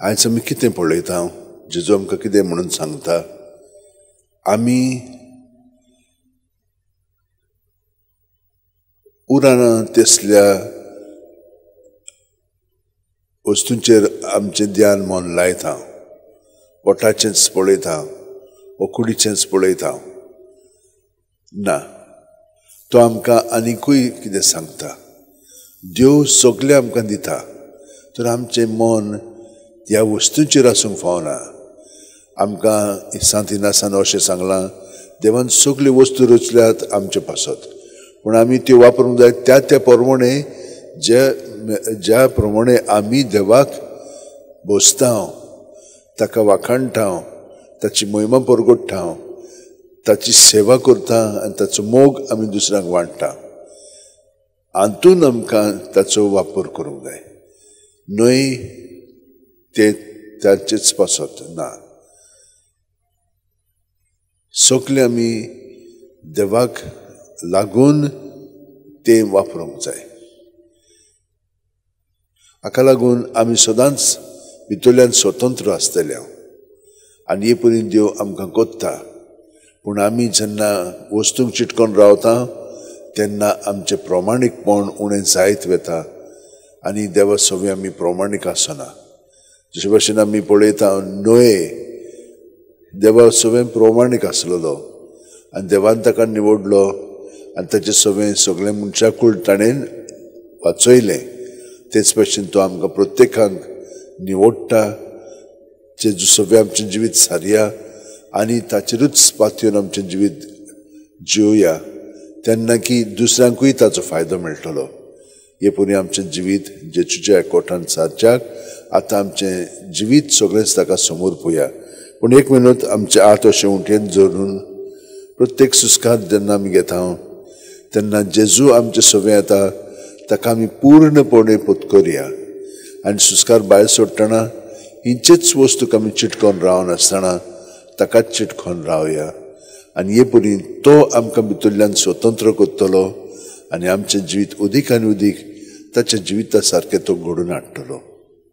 आयज आमी कितें पळयता, जेजू आमकां कितें म्हणून सांगता, आमी उराना तेसल्या वस्तूंचेर आमचें ध्यान मन लायता, पोटाचेंच पळयता वो कुडीचेंच पळयता. ना, तो आमकां आनिकूय कितें सांगता. देव सगळें आमकां दिता, तर आमचें मन ह्या वस्तूंचेर आसूंक फावना. आमकां सांत इनासान अशें सांगलां, देवान सगल्यो वस्तू रचल्यात आमचे पासत, पूण आमी त्यो वापरूंक जाय त्या त्या प्रमाणे, ज्या प्रमाणे आमी देवाक भोसता, ताका वाखाणटा, ताची महिमा परगट्टा, ताची सेवा करता आनी ताचो मोग आमी दुसऱ्यांक वांट्टा, हातून आमकां ताचो वापर करूंक जाय, न्हय ते ताचेच पासत ना. सगळे आमी देवाक लागून ते वापरूंक जाय. हाका लागून आमी सदांच भितरल्यान स्वतंत्र आसतले आनी हे परीन देव आमकां कोत्ता. पूण आमी जेन्ना वस्तूंक चिटकोन रावता तेन्ना आमचें प्रमाणीकपण उणें जायत वता आनी देवा सवे आमी प्रमाणीक आसना. जशे भशेन आमी पळयता, नोये देवा सवें प्रमाणीक आसलेलो आनी देवान ताका निवडलो आनी ताचे सवें सगळें मनशाकूळ ताणें वाचयलें. तेच भशेन तो आमकां प्रत्येकांक निवडटा, जेजू सवें आमचें जिवीत सारया आनी ताचेरूच पातयेवन आमचें जिवीत जिवया, तेन्ना की दुसऱ्यांकूय ताचो फायदो मेळटलो. हे परी आमचें जिवीत जेजूच्या एकवटान सारच्याक आतां आमचें जिवीत सगळेंच ताका समोर पळया. पूण एक मिनट आमचे हात अशें उंटयेन धरून प्रत्येक सुस्कार जेन्ना आमी घेता तेन्ना जेजू आमचे सवें येता, ताका आमी पूर्णपणे पत्करया आनी सुस्कार भायर सोडटना हिंचेच वस्तूक आमी चिटकोन रावनासतना ताकाच चिटकोन रावया आनी हे परी तो आमकां भितरल्यान स्वतंत्र करतलो आनी आमचें जिवीत अदीक आनी अदीक ताच्या जिविता सारकें तो घडोवन हाडटलो.